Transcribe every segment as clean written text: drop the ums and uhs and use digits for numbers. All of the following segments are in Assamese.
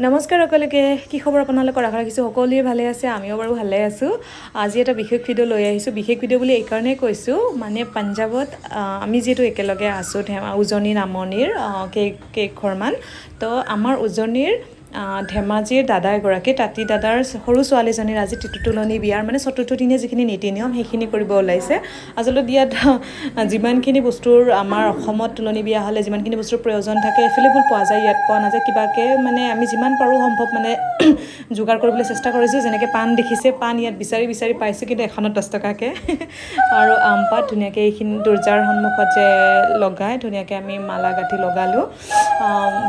নমস্কাৰ সকলোকে। কি খবৰ আপোনালোকৰ? আশা ৰাখিছোঁ সকলোৱে ভালে আছে। আমিও বাৰু ভালে আছোঁ। আজি এটা বিশেষ ভিডিঅ' লৈ আহিছোঁ। বিশেষ ভিডিঅ' বুলি এইকাৰণেই কৈছোঁ, মানে পাঞ্জাৱত আমি যিহেতু একেলগে আছোঁ, উজনি নামনিৰ কেইঘৰমান। তো আমাৰ উজনিৰ ধেমাজিৰ দাদা এগৰাকী, তাঁতী দাদাৰ সৰু ছোৱালীজনীৰ আজি তোলনি বিয়াৰ মানে চতুৰ্থদিনীয়া যিখিনি নীতি নিয়ম, সেইখিনি কৰিব ওলাইছে। আচলতে ইয়াত যিমানখিনি বস্তুৰ, আমাৰ অসমত তোলনি বিয়া হ'লে যিমানখিনি বস্তুৰ প্ৰয়োজন থাকে, এভেইলেবল পোৱা যায়, ইয়াত পোৱা নাযায়। কিবাকৈ মানে আমি যিমান পাৰোঁ সম্ভৱ মানে যোগাৰ কৰিবলৈ চেষ্টা কৰিছোঁ। যেনেকৈ পাণ দেখিছে, পাণ ইয়াত বিচাৰি বিচাৰি পাইছোঁ, কিন্তু এখনত 10 টকাকৈ। আৰু আম পাত ধুনীয়াকৈ এইখিনি দৰ্জাৰ সন্মুখত যে লগাই, ধুনীয়াকৈ আমি মালা গাঁঠি লগালোঁ।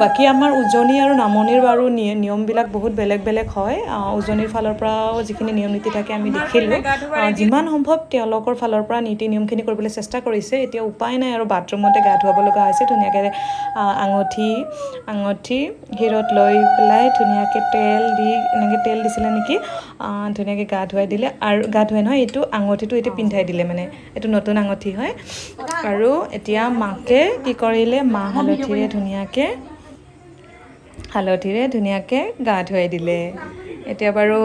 বাকী আমাৰ উজনি আৰু নামনিৰ বাৰু নিয়মবিলাক বহুত বেলেগ বেলেগ হয়। উজনিৰ ফালৰ পৰাও যিখিনি নিয়ম নীতি থাকে, আমি দেখিলোঁ। যিমান সম্ভৱ তেওঁলোকৰ ফালৰ পৰা নীতি নিয়মখিনি কৰিবলৈ চেষ্টা কৰিছে। এতিয়া উপায় নাই আৰু, বাথৰুমতে গা ধুৱাব লগা হৈছে। ধুনীয়াকৈ আঙুঠি আঙুঠি শিৰত লৈ পেলাই, ধুনীয়াকৈ তেল দি, এনেকৈ তেল দিছিলে নেকি, ধুনীয়াকৈ গা ধুৱাই দিলে। আৰু গা ধুৱাই নহয়, এইটো আঙুঠিটো এইটো পিন্ধাই দিলে, মানে এইটো নতুন আঙুঠি হয়। আৰু এতিয়া মাকে কি কৰিলে? মাহ হালধিৰে ধুনীয়াকৈ গা ধুৱাই দিলে। এতিয়া বাৰু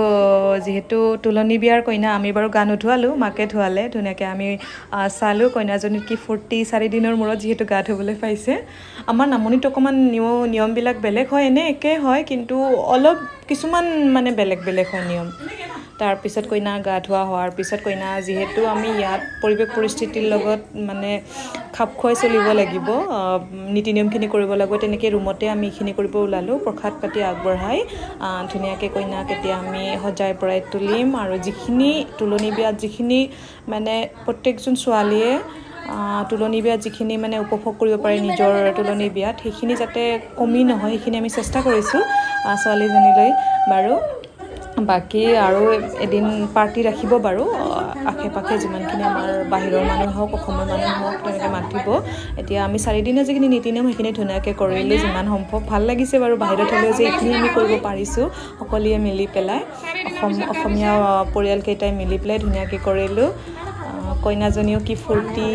যিহেতু তোলনি বিয়াৰ কইনা, আমি বাৰু গা নোধোৱালোঁ, মাকে ধুৱালে ধুনীয়াকৈ। আমি চালোঁ কইনাজনীৰ কি ফূৰ্তি, 4 দিনৰ মূৰত যিহেতু গা ধুবলৈ পাইছে। আমাৰ নামনিত অকণমান নিয়মবিলাক বেলেগ হয়। এনেই একেই হয়, কিন্তু অলপ কিছুমান মানে বেলেগ বেলেগ হয় নিয়ম। তাৰপিছত কইনা গা ধোৱা হোৱাৰ পিছত কইনা, যিহেতু আমি ইয়াত পৰিৱেশ পৰিস্থিতিৰ লগত মানে খাপ খুৱাই চলিব লাগিব, নীতি নিয়মখিনি কৰিব লাগিব, তেনেকৈ ৰুমতে আমি এইখিনি কৰিব ওলালোঁ। প্ৰসাদ পাতি আগবঢ়াই ধুনীয়াকৈ কইনাক এতিয়া আমি সজাই পৰাই তুলিম। আৰু যিখিনি তোলনি বিয়াত যিখিনি মানে প্ৰত্যেকজন ছোৱালীয়ে তোলনি বিয়াত যিখিনি মানে উপভোগ কৰিব পাৰে নিজৰ তোলনি বিয়াত, সেইখিনি যাতে কমি নহয়, সেইখিনি আমি চেষ্টা কৰিছোঁ ছোৱালীজনীলৈ। বাৰু বাকী আৰু এদিন পাৰ্টি ৰাখিব বাৰু। আশে পাশে যিমানখিনি আমাৰ বাহিৰৰ মানুহ হওক, অসমৰ মানুহ হওক, তেনেকৈ মাতিব। এতিয়া আমি চাৰিদিনীয়া যিখিনি নীতি নিয়ম, সেইখিনি ধুনীয়াকৈ কৰিলোঁ যিমান সম্ভৱ। ভাল লাগিছে বাৰু, বাহিৰত হ'লেও যে এইখিনি আমি কৰিব পাৰিছোঁ সকলোৱে মিলি পেলাই। অসমীয়া পৰিয়ালকেইটাই মিলি পেলাই ধুনীয়াকৈ কৰিলোঁ। কইনাজনীও কি ফূৰ্তি!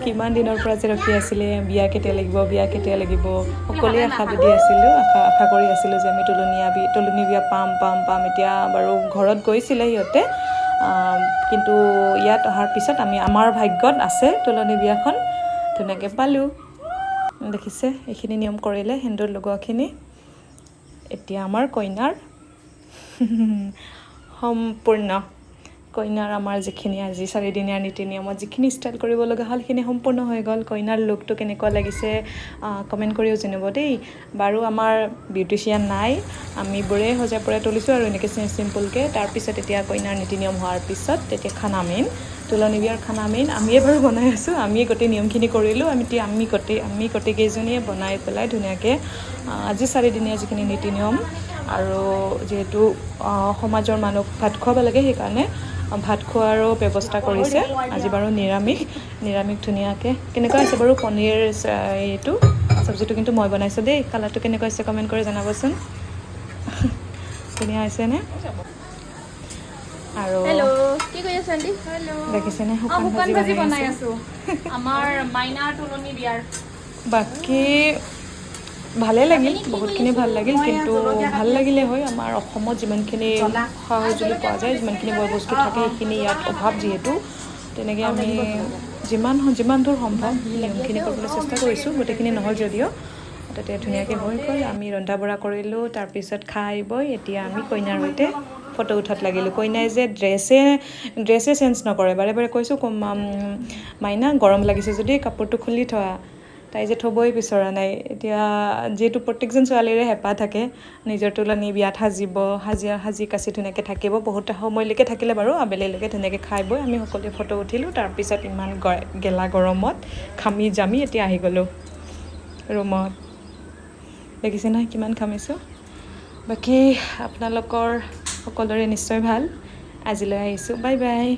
কিমান দিনৰ পৰা যে ৰখি আছিলে, বিয়া কেতিয়া লাগিব, বিয়া কেতিয়া লাগিব। সকলোৱে আশাবাদী আছিলোঁ, আশা আশা কৰি আছিলোঁ যে আমি তোলনি বিয়া পাম, পাম, পাম। এতিয়া বাৰু ঘৰত গৈছিলে সিহঁতে, কিন্তু ইয়াত অহাৰ পিছত আমি আমাৰ ভাগ্যত আছে তোলনি বিয়াখন, ধুনীয়াকৈ পালোঁ। দেখিছে, এইখিনি নিয়ম কৰিলে, সেন্দুৰ লগোৱাখিনি। এতিয়া আমাৰ কইনাৰ সম্পূৰ্ণ, কইনাৰ আমাৰ যিখিনি আজি চাৰিদিনীয়া নীতি নিয়মত যিখিনি ষ্টাইল কৰিব লগা হ'ল, সেইখিনি সম্পূৰ্ণ হৈ গ'ল। কইনাৰ লুকটো কেনেকুৱা লাগিছে, কমেণ্ট কৰিও জনাব দেই। বাৰু আমাৰ বিউটিচিয়ান নাই, আমিবোৰেই সজাই পৰাই তুলিছোঁ আৰু এনেকৈ চিম্পুলকৈ। তাৰপিছত এতিয়া কইনাৰ নীতি নিয়ম হোৱাৰ পিছত তেতিয়া খানা মেইন, তোলনি বিয়াৰ খানা মেইন। আমিয়ে বাৰু বনাই আছোঁ, আমিয়ে গোটেই নিয়মখিনি কৰিলোঁ। আমি এতিয়া আমি গোটেইকেইজনীয়ে বনাই পেলাই ধুনীয়াকৈ আজি চাৰিদিনীয়া যিখিনি নীতি নিয়ম আৰু যিহেতু সমাজৰ মানুহক ভাত খুৱাব লাগে, সেইকাৰণে ভাত খোৱাৰো ব্যৱস্থা কৰিছে। আজি বাৰু নিৰামিষ। নিৰামিষ ধুনীয়াকৈ কেনেকুৱা হৈছে বাৰু? পনীৰ এইটো চব্জিটো কিন্তু মই বনাইছোঁ দেই। কালাৰটো কেনেকুৱা হৈছে, কমেণ্ট কৰি জনাবচোন। ধুনীয়া হৈছেনে? আৰু হেল্ল', কি কৰি আছা আণ্টি? হেল্ল'। দেখিছেনে, শুকান শুকান ভাজি ভাজি বনাই বনাই আছোঁ। আছো আমাৰ মাইনাৰ তোলনি বিয়াৰ। বাকী ভালেই লাগিল, বহুতখিনি ভাল লাগিল। কিন্তু ভাল লাগিলে হয়, আমাৰ অসমত যিমানখিনি সা সঁজুলি পোৱা যায়, যিমানখিনি বয় বস্তু থাকে, সেইখিনি ইয়াত অভাৱ যিহেতু। তেনেকৈ আমি যিমান যিমান দূৰ সম্ভৱ নিয়মখিনি কৰিবলৈ চেষ্টা কৰিছোঁ, গোটেইখিনি নহ'ল যদিও। তাতে ধুনীয়াকৈ হৈ গ'ল। আমি ৰন্ধা বঢ়া কৰিলোঁ, তাৰপিছত খাই বৈ এতিয়া আমি কইনাৰ সৈতে ফটো উঠাত লাগিলোঁ। কইনাই যে ড্ৰেছে ড্ৰেছে চেঞ্জ নকৰে। বাৰে বাৰে কৈছোঁ, মাইনা, গৰম লাগিছে যদি কাপোৰটো খুলি থোৱা। তাই যে থ'বই বিচৰা নাই। এতিয়া যিহেতু প্ৰত্যেকজন ছোৱালীৰে হেঁপাহ থাকে, নিজৰ তোলনি বিয়াত সাজিব, সাজি সাজি কাচি ধুনীয়াকৈ থাকিব। বহুত সময়লৈকে থাকিলে বাৰু, আবেলিলৈকে ধুনীয়াকৈ খাই বৈ আমি সকলোৱে ফটো উঠিলোঁ। তাৰপিছত ইমান গেলা গৰমত ঘামি জামি এতিয়া আহি গ'লোঁ ৰুমত। দেখিছে নহয় কিমান ঘামিছোঁ। বাকী আপোনালোকৰ সকলোৰে নিশ্চয় ভাল। আজিলৈ আহিছোঁ, বাই বাই।